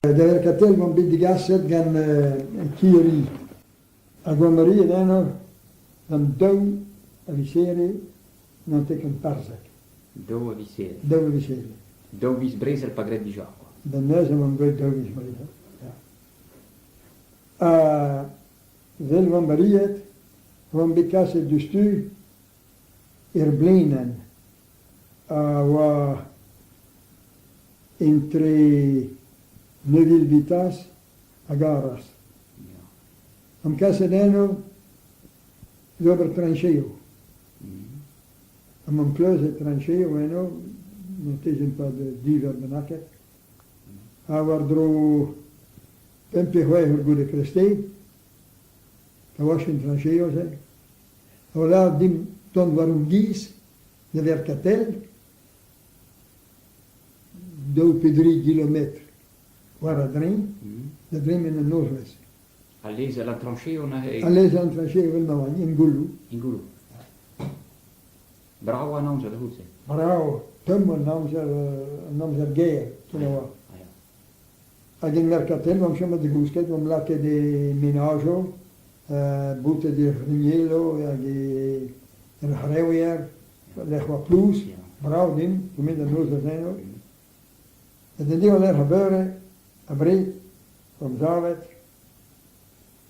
Da Verkatel oan bet degaset gant kirri hag oan arriet eno gant daou a viz Here 1914. Daou a viz Here. Daou a viz Here. Daou viz brezel pa graet dija kwa. Da neuze oan graet daou viz brezel, ya. Ha 'vel oan arriet oan bet kaset diouzhtu er blaenenn a oa entre Neuville-Vitas hag Arras. Am kaset eno d'ober trañcheoù. Ha m'am kleuzet trañcheoù eno, marteze e-pad div eur bennaket. Ha war-dro pemp pe c'hwec'h eur goude kreisteiz, pa oas en trañcheoù-se, a oa lâret dimp dont war hon giz da Verkatel, daou pe dri gilometr war a-dreñv da dremen an nozvezh. Ha lezel an trañcheoù neuze? Ha lezel an trañcheoù evel ma oant, en gouloù. En gouloù. Brav an amzer da c'houlz-se. Brav, tomm an amzer, an amzer gaer ken a oa. Hag en Merkatel oamp chomet da gousket, oamp lakaet e menajoù, boutet er rignello hag er c'hreouier, lec'h oa plouz, brav din, chomet an noz da eno. Ha da diwar-lerc'h ar beure, abred, oamp savet,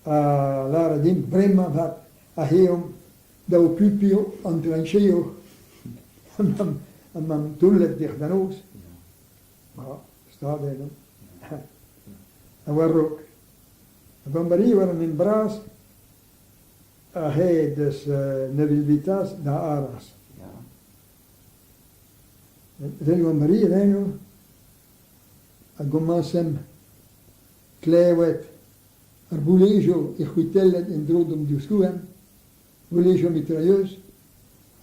ha lâret din bremañ 'vat aze omp da okupiñ an trañcheoù ha 'mamp toullet dec'h da noz. Ma, stad eo. Ha war-raok. A-Bambari war an hent bras aze deus Neuville-Vitas da Arras. Evel Bambari eo a gomañsemp klevet ar boulejoù é c'hwitellat en-dro d'hon divskouarn, boulejoù mitrailleuse,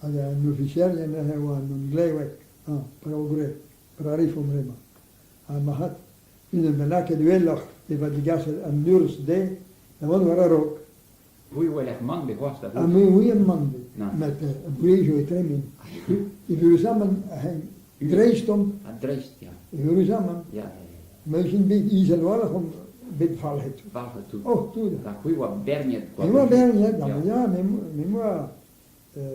hag an ofisierien neuze oa an glevet, hañ, peogwir petra 'rifomp bremañ. Ha marc'had unan bennaket uheloc'h e va degaset an urzh dezhe da vont war a-raok. C'hwi 'weler mann bet c'hoazh da Ha me 'ouie mann bet, met bouezioù e tremen. Eüruzamant, dreistomp. Ha dreist, ya. Eüruzamant. Ya, ya, ya. Meus int bet izel a-walc'h omp bet falc'het. Falc'het tout. Oh, tout. Ha c'hwi 'oa berniet quoi. Me 'oa berniet, ya, me 'moa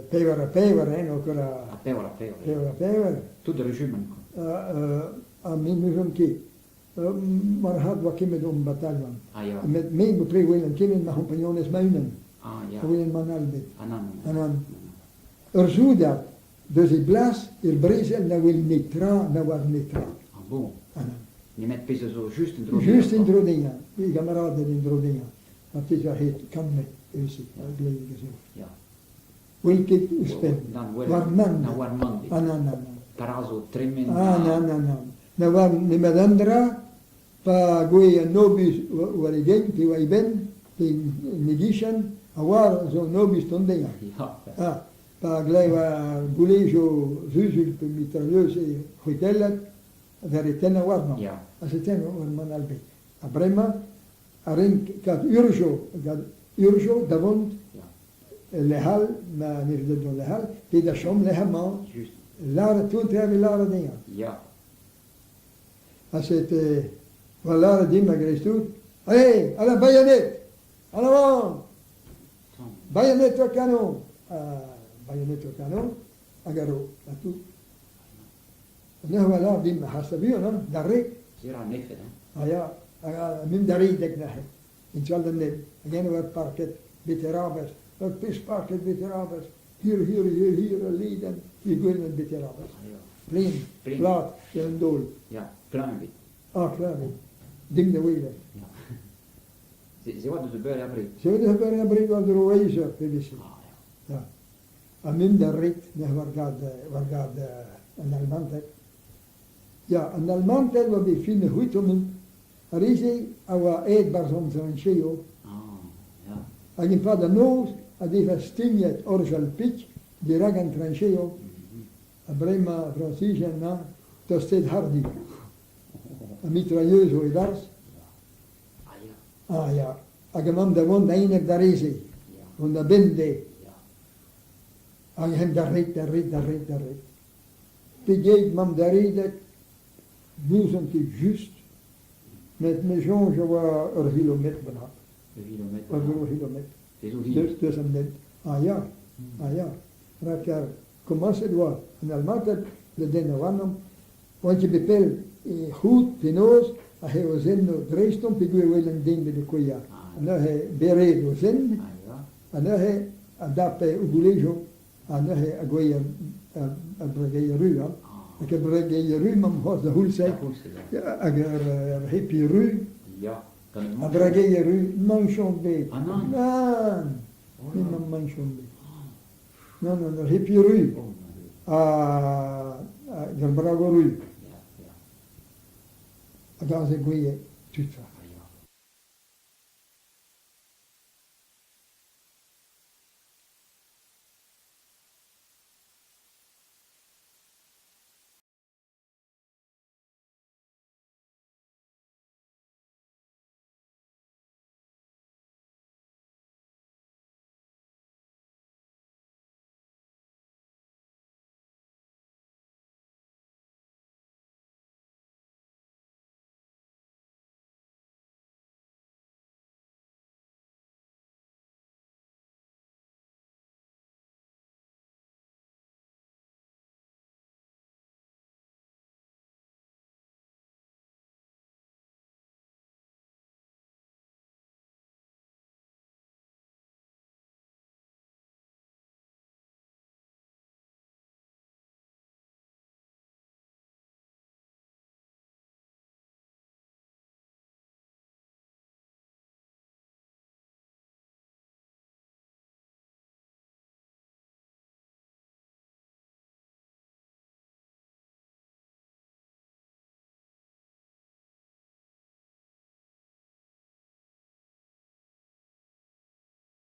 pevar ha pevar, hein, o Ha pevar ha pevar. Pevar ha pevar. Tout ar rejumant quoi. Ha me n'ouzon ket. Marc'had 'oa ket on batailhon. Ah ya. Met me bepred 'welan kement ma c'hompagnonez ma-unan. Ah ya. A welan man all bet. Ah nann. Ah nann. Ur soudard deus e blas er brezel na wel netra, na oar netra. Ah bon. Ah nann. Nemet pezh a zo just en-dro Just en-dro dezhañ. E gamaraded en-dro dezhañ. Marteze a-hed kant metr evel-se, a glev zo. Ya. Wel ket ouzhpenn. Nann, wel. War mann. Na war mann. Ah nann, nann, nann. Para zo tremen. Ah nann, nann, nann. Na war nemet un dra, pa gouez an obus war e gein pe war e benn, pe en e gichen, a oar zo an obus tont dezhañ. Ya. Ah, pa glev ar goulejoù vuzul pe mitrailleuse e c'hwitellat, da re tennañ warnañ. Ya. Ha setu war mann all bet. Ha bremañ, a renk gant urzhioù, gant urzhioù da vont lec'h all, ma ne vez dont lec'h all, pe da chom lec'h amañ. Just. Lâret tout e vez lâret dezhañ. Ya. Ha c'était va lâret dimp a-greiz-tout, Allez, à la baïonnette! En avant! Baïonnette au canon! Baïonnette au canon, hag a ro, ha tout. Neuze oa lâret dimp, ha buan, hein, d'ar re. Se ra an efed, hein. Ah ya, hag mimp da reiñ dek neuze. Intual d'an neb, hag en oa parket beterabez, ur pezh parket beterabez, hir, hir, hir, hir, ul ledenn, he gwelet beterabez. Plen, plat, en un daol. Ya, kleñved. Ah, kleñved. Dimp da welet. Ya. Se oa deus beure abred. Se oa deus beure abred war-dro eizh eur pe vese. Ah, ya. Ya. Ha mimp da ret war-gad war-gad an Almanted. Ya, an Almanted oa bet fin c'hwitomin. Ar re-se a oa aet 'barzh hon trancheoù. Ah, ya. Hag e-pad an noz a deva stignet orjal-pik dirak an trancheoù. Ha bremañ Frañsizien na tostet hardi. Ha mitrailleuse zo e-barzh. Ah ya. Ah ya. Hag emaomp da vont a-enep d'ar re-se. Ya. Vont da benn dezhe. Ya. Hag hen da red, da red, da red, da red. Pegeit 'mamp da redek, n'ouzon ket just. Met me soñj e oa ur c'hilometr bennak. Ur c'hilometr bennak. Ur c'hilometr. Se zo hir. Deus an hent. Ah ya, ah ya. Rak komañset oa an Almanted da dennañ warnomp. Oant ket bet pell e c'hoût penaos ac'h eo o zenno dreistomp peogwir e wel an den bet o kouezhañ. Neuze bered o zen, ha neuze a dape o goulejoù, ha neuze a gouezhe ar bregeier ru. Hein. Hag ar bregeier ru 'mamp c'hoazh da c'houlz-se, hag ar hepi ru, ar bregeier ru, mañchon bet. Ah nann? Nann, emañ mañchon bet. Nann, nann, ar hepi ru, hag ar brago ru. Hag aze gouie tud.